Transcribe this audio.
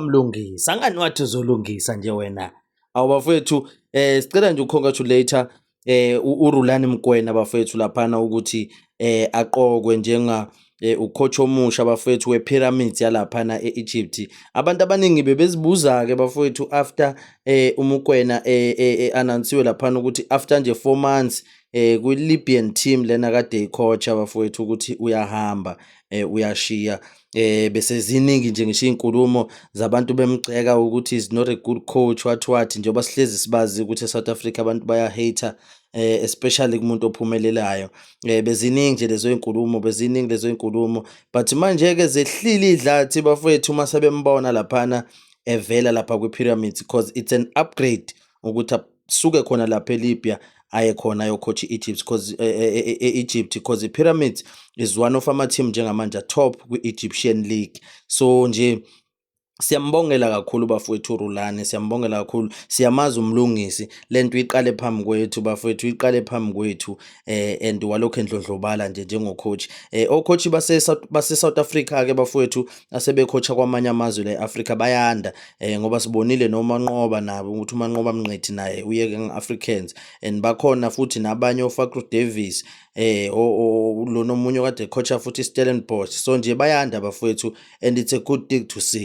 Mlungisi, angani wathi uzolungisa nje wena. Awu bafowethu, sicela nje ucongratulate uRulani Mokwena bafowethu laphana ukuthi aqokwe njenga ucoach omusha bafowethu wePyramids yalaphana e-Egypt. Abantu abaningi bebezibuza ke bafowethu after uMokwena announcewe laphana ukuthi after nje 4 months kwi-Libyan team lena kade icoacha bafowethu ukuthi uyahamba, uyashiya. Bese ziningi nje ngisho izinkulumo zabantu bemgxeka ukuthi is not a good coach, wathi wathi njengoba sihlezi sibazi ukuthi eSouth Africa abantu baya hate, especially kumuntu ophumelelayo. Beziningi nje lezo inkulumo, beziningi lezo inkulumo, but manje ke zehlile idlathi bafowethu uma sebembona laphana evela lapha kwi-Pyramids, because it's an upgrade ukuthi asuke khona lapha eLibya aye khona ayocoach i-Egypt, because e-Egypt, because i-Pyramids is one of ama-team njengamanje top kwi-Egyptian League. So nje siyambongela kakhulu bafowethu uRulani, siyambongela kakhulu. Siyamazi umlungisi, lento iqale phambi kwethu bafowethu, iqale phambi kwethu and walokhu endlondlobala nje njengocoach. Ocoach base South Africa ke bafowethu asebecoacha kwamanye amazwe la eAfrica bayanda, ngoba sibonile noManqoba nabo ukuthi uManqoba Mngqithi naye uye nge-Africans, and bakhona futhi nabanye oFakru Davids, lo nomunye okade coacha futhi Stellenbosch. So nje bayanda bafowethu and it's a good thing to see.